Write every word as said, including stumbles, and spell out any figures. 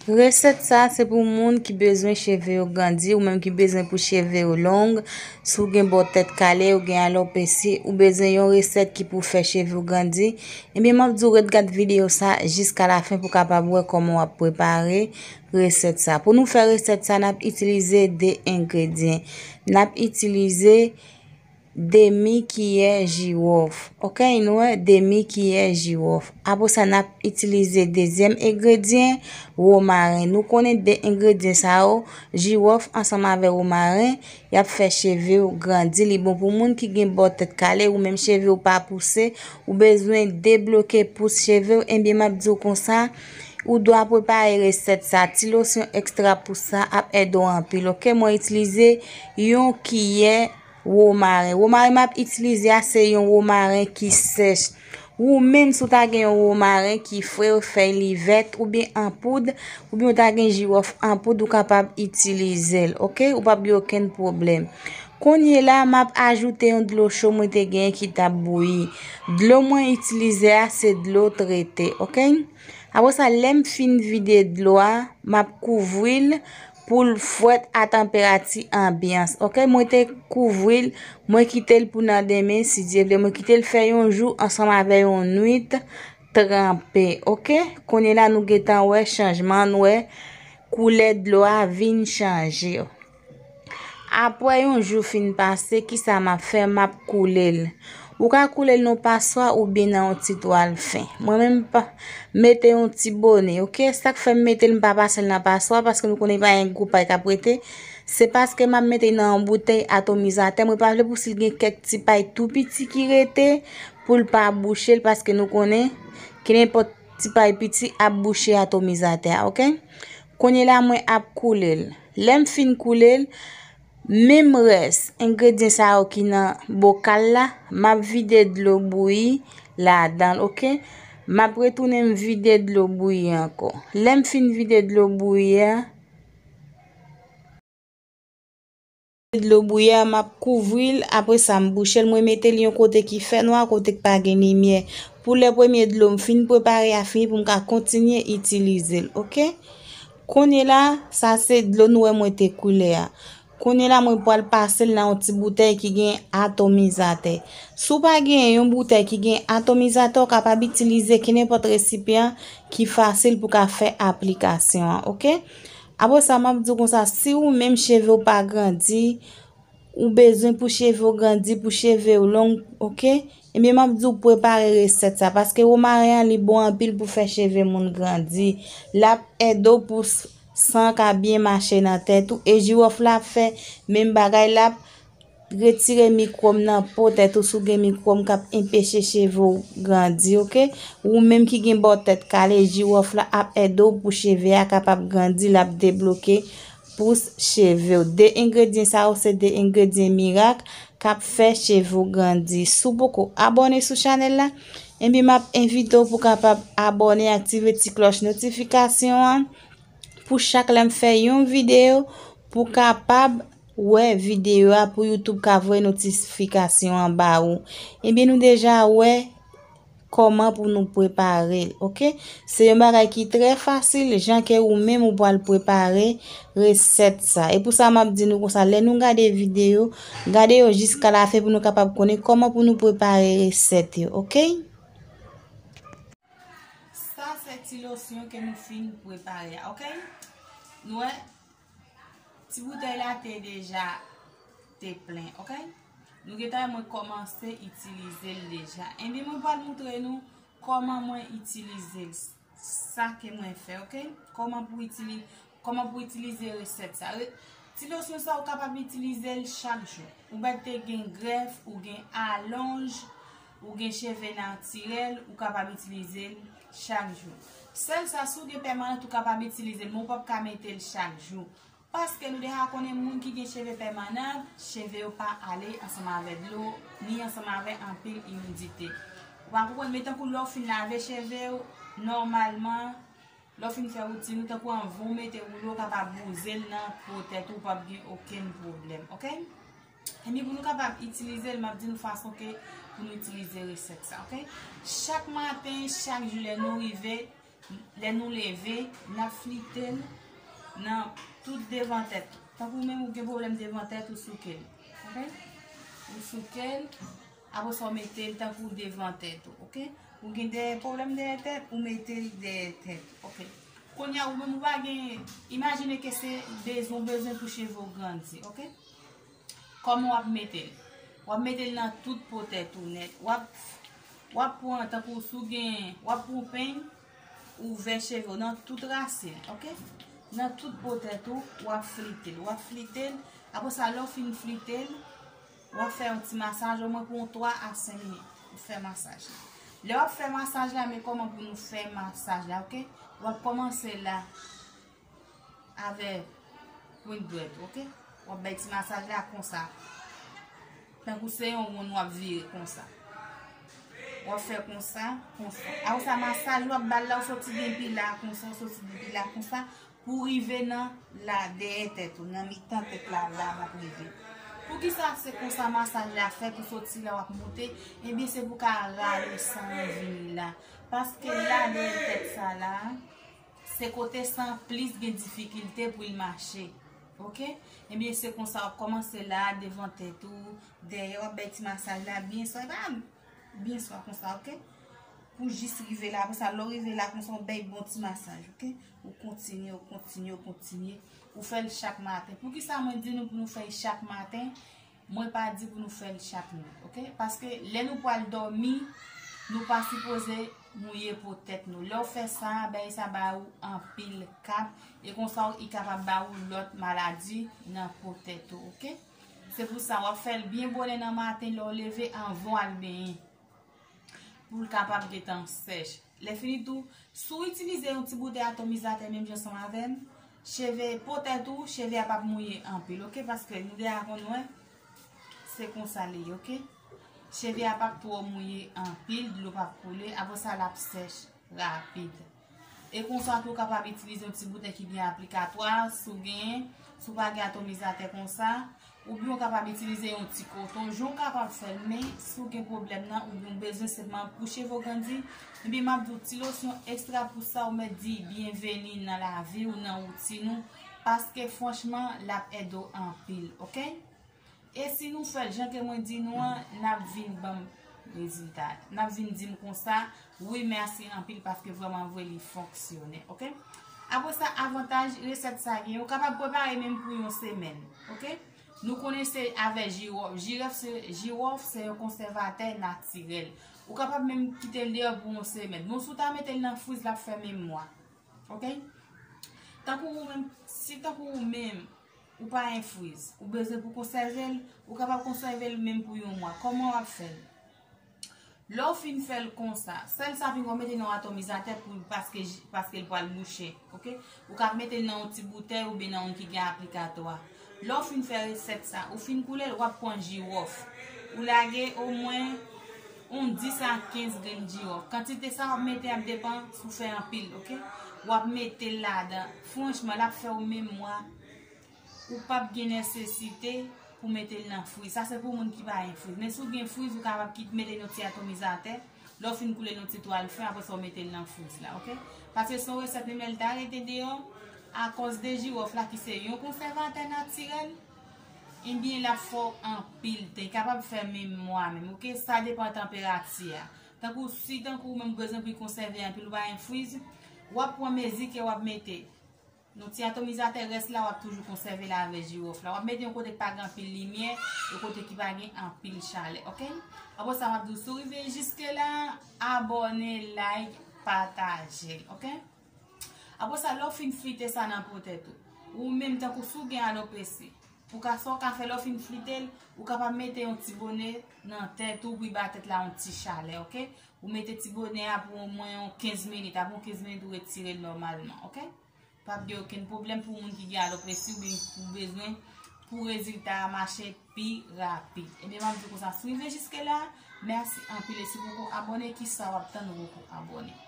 Resèt sa a se pou moun ki bezwen cheve yo grandi, ou menm ki bezwen pou cheve yo long. Si w gen bò tèt kale, ou gen alopesi, ou bezwen yon resèt ki pou fè cheve w grandi, ebyen, m ap di w ret gad videyo sa jiska lafen pou w kapab wè kòman w ap prepare resèt sa. Pou nou fè resèt sa, n ap itilize de engredyan. N ap itilize demi kiyè jiwòf. Oke, nou wè, demi kiyè jiwòf. Apre sa, n ap itilize dezyèm engredyan, womaren. Nou konnen de engredyan sa yo, jiwòf ansanm avè womaren, y ap fè cheve w grandi. Li bon pou moun ki gen bò tèt kale, ou menm cheve w pa pouse, ou bezwen debloke pous cheve w, ebyen, m ap di w konsa, ou dwa prepare resèt sa. Ti losyon ekstra pous sa ap ede w anpil, oke? Mwen itilize yon kiyè womaren. Womaren m ap itilize a se yon womaren ki sèch. Ou menm, si w ta gen yon womaren ki fre, fèy li vèt, oubyen an poud, oubyen w ta gen jiwòf an poud, ou kapab itilize l, oke? Ou p ap gen okenn pwoblèm. Kounye la, m ap ajoute yon dlo cho mwen te genyen ki t ap bouyi. Dlo mwen itilize a se dlo trete, oke? Apre sa, lè m fin vide dlo a, m ap kouvri l pou l fwèt a tanperati anbyans. Oke, mwen te kouvri l, mwen kite l pou nan demen, si Dye vle, mwen kite l fè yon jou ansanm avè yon nwit tranpe. Oke, kounye la nou gentan wè chanjman, nou wè koulè dlo a vin chanje. Apre yon jou fin pase, kisa m ap fè? M ap koule l. Ou ka koule l nan paswa oubyen nan yon ti twal fen. Mwen menm, m pa, mete yon ti bone, oke? Sa k fè m mete l, m pa pase l nan paswa, paske nou konnen pa gen gwo pay k ap rete. Se paske m ap mete l nan yon boutèy atomizatè. Mwen pa vle pou si l gen kèk ti pay tou piti ki rete, pou l pa bouche l, paske nou konnen ki nenpòt ti pay piti ap bouche atomizatè a, oke? Kounye la, mwen ap koule l. Lè m fin koule l, menm rès engredyan sa yo ki nan bokal la, m ap vide dlo bouyi ladan l, oke? M ap retounen m vide dlo bouyi ankò. Lè m fin vide dlo bouyi a, dlo bouyi a, m ap kouvri l, apre sa m bouche l, mwen mete l yon kote ki fènwa, kote k pa gen limyè. Pou lè premye dlo m fin prepare a fini, pou m ka kontinye itilize l, oke? Kounye la, sa se dlo nou wè mwen te koule a. Kounye la, mwen pral pase l nan yon ti boutèy ki gen atomizatè. Si w pa gen yon boutèy ki gen atomizatè, w kapab itilize kenenpòt resipyan ki fasil pou ka fè aplikasyon an, oke? Apre sa, m ap di w konsa, si ou menm cheve w pa grandi, ou bezwen pou cheve w grandi, pou cheve w long, oke? Ebyen, m ap di w prepare resèt sa, paske womaren an, li bon anpil pou fè cheve moun grandi. L ap ede w pou s-, san ka byen mache nan tèt ou, e jiwòf la ap fè menm bagay, l ap retire mikwòb nan po tèt ou, si w gen mikwòb k ap enpeche cheve w grandi, oke? Ou menm ki gen bò tèt kale, jiwòf la ap ede w pou cheve a kapab grandi, l ap debloke pous cheve w. De engredyan sa yo se de engredyan mirak k ap fè cheve w grandi. Si w poko abòne sou chanèl la, ebyen m ap envite w pou w kapab abòne, aktive ti klòch notifikasyon an, pou chak lè m fè yon videyo, pou w kapab wè videyo a, pou YouTube ka voye notifikasyon an ba ou. Ebyen, nou deja wè kòman pou nou prepare l, oke? Se yon bagay ki trè fasil, jan ke ou menm ou pral prepare resèt sa. E pou sa, m ap di nou konsa, lè nou gade videyo, gade yo jiska lafen pou nou kapab konnen kòman pou nou prepare resèt yo, oke? Sa se ti losyon ke nou fin prepare a, oke? Nou wè, ti boutèy la te deja te plen, oke? Nou gentan wè mwen kòmanse itilize l deja. Ebyen, mwen pral montre nou kòman mwen itilize l. Sa ke mwen fè, oke? Kòman pou itili-, kòman pou itilize resèt sa. Re-, ti losyon sa, ou kapab itilize l chak jou. Ou mèt te gen grèf, ou gen alonj, ou gen cheve natirèl, ou kapab itilize l chak jou. Sèl sa, si w gen pèmanant, ou kapab itilize l, men w p ap ka mete l chak jou. Paske nou deja konnen moun ki gen cheve pèmanant, cheve yo pa ale ansanm avè dlo, ni ansanm avè anpil imidite. Ou pa konprann, men tankou lè w fin lave cheve w, nòmalman, lè w fin fè woutin ou, tankou anvan w mete woulo, w kapab wouze l nan po tèt ou, w p ap gen okenn pwoblèm, oke? Ebyen, pou nou kapab itilize l, m ap di nou fason ke pou nou itilize resèt sa, oke? Chak maten, chak jou lè nou rive, Lè nou leve, n ap flite l nan tout devan tèt. Tankou menm ou gen pwoblèm devan tèt, ou souke l. Ok? Ou souke l, apre sa w mete l tankou devan tèt ou. Ok? Ou gen dèyè pwoblèm dèyè tèt, ou mete l dèyè tèt ou. Ok? Kounye a, ou menm ou pa gen, imajine ke se bezwen, bezwen pou cheve w grandi. Ok? Kòman w ap mete l? W ap mete l nan tout po tèt ou nèt. W ap, w ap pran, tankou si w gen, w ap pran yon peny, ouvè cheve w nan tout rasin, ok? Nan tout po tèt ou, w ap flite l. W ap flite l. Apre sa, lè w fin flite l, w ap fè yon ti masaj, omwen pou yon twa a senk minit. Ou fè masaj la. Lè w ap fè masaj la, men kòman pou nou fè masaj la, ok? W ap kòmanse la avè pwent dwèt, ok? W ap bay ti masaj la konsa. Tankou se yon wonn w ap vire konsa. W ap fè konsa, konsa. Apre sa, masaj w ap ba l la, w soti depi la konsa, w soti depi la konsa, pou rive nan la dèyè tèt ou, nan mitan tèt la, la w ap rive. Poukisa se konsa masaj la fèt, ou soti la, w ap monte? Ebyen, se pou ka rale san an vini la. Paske la dèyè tèt sa la, se kote san plis gen difikilte pou l mache. Ok? Ebyen, se konsa w ap kòmanse la, devan tèt ou, dèyè, w ap bay ti masaj la byen swa, e pa byen swa konsa, ok? Pou jis rive la, apre sa, lè w rive la, konsa, w bay bon ti masaj, ok? Ou kontinye, ou kontinye, ou kontinye. Ou fè l chak maten. Poukisa mwen di nou pou nou fè l chak maten? Mwen pa di pou nou fè l chak nwit, ok? Paske lè nou pral dòmi, nou pa sipoze mouye po tèt nou. Lè w fè sa, bagay sa ba ou anpil kap, e konsa i kapab ba ou lòt maladi nan po tèt ou, ok? Se pou sa, w ap fè l byen bonè nan maten, lè w leve, anvan w al benyen, pou l kapab gentan sèch. Lè fini tou, si w itilize yon ti boutèy atomizatè menm jan ansanm avè m, cheve po tèt ou, cheve a p ap mouye anpil, ok? Paske nou deja konn wè, se konsa li ye, ok? Cheve a p ap twò mouye anpil, dlo p ap koule, apre sa l ap sèch rapid. E konsa tou, w kapab itilize yon ti boutèy ki gen aplikatwa, si w genyen, si w pa gen atomizatè konsa, oubyen w kapab itilize yon ti koton, jan w kapab fè l, men si w gen pwoblèm nan, oubyen w bezwen senpman pou cheve w grandi, ebyen m ap di w ti losyon ekstra pou sa, ou mèt di byenveni nan lavi w, nan woutin ou, paske franchman, l ap ede w anpil, ok? E si nou fè l jan ke mwen di nou an, n ap vin ban m rezilta. N ap vin di m konsa, wi, mèsi anpil paske vrèman vre li fonksyone, ok? Apre sa, avantaj resèt sa gen, ou kapab prepare menm pou yon semèn, ok? Nou konnen se avè jiwòf. Jiwòf se, jiwòf se yon konsèvatè natirèl. Ou kapab menm kite l deyò pou yon semèn. Bon, si w ta mete l nan friz, l ap fè menm mwa. Ok? Tankou ou menm, si tankou ou menm, ou pa gen friz, ou bezwen pou konsève l, ou kapab konsève l menm pou yon mwa. Kòman w ap fè l? Lè w fin fè l konsa, sèl sa vin w mete nan atomizatè pou, paske, paske l pral bouche. Ok? Ou ka mete l nan yon ti boutèy oubyen nan yon ki gen aplikatwa. Lè w fin fè resèt sa, ou fin koule l, w ap pran jiwòf. Ou lage omwen yon dis a kenz grenn jiwòf. Kantite sa w ap mete ap depann si w fè anpil, ok? W ap mete l ladan. Franchman, l ap fè w menm mwa. Ou p ap gen nesesite pou mete l nan friz. Sa se pou moun ki pa gen friz. Men si w gen friz, ou kapab kit mete l yon ti atomizatè. Lè w fin koule l yon ti twal fen, apre sa w mete l nan friz la, ok? Paske se yon resèt menm lè l ta rete deyò, akòz de jiwòf la ki se yon konsèvatè natirèl, ebyen l ap fè w anpil tan. Li kapab fè menm mwa menm, ok? Sa depann tanperati a. Tankou si tankou ou menm bezwen pou l konsève anpil, ou pa gen friz, w ap pran mezi ke w ap mete. Yon ti atomizatè rès la, w ap toujou konsève l avè jiwòf la. W ap mete yon kote k pa gen anpil limyè, yon kote ki pa gen anpil chalè, ok? Apre sa, m ap di w, si w rive jiske la, abòne, like, pataje l, ok? Apre sa, lè w fin flite sa nan po tèt ou, ou menm tankou si w gen alopesi, ou ka, sa w ka fè lè w fin flite l, ou kapab mete yon ti bonè nan tèt ou pou l ba tèt la yon ti chalè, ok? Ou mete ti bonè a pou omwen yon kenz minit, apre yon kenz minit ou retire l nòmalman, ok? P ap gen okenn pwoblèm pou moun ki gen alopesi oubyen pou bezwen pou rezilta a mache pi rapid. Ebyen, m ap di konsa, si w rive jiske la, mèsi anpil. E si w poko abòne, kisa w ap tann, ou poko abòne?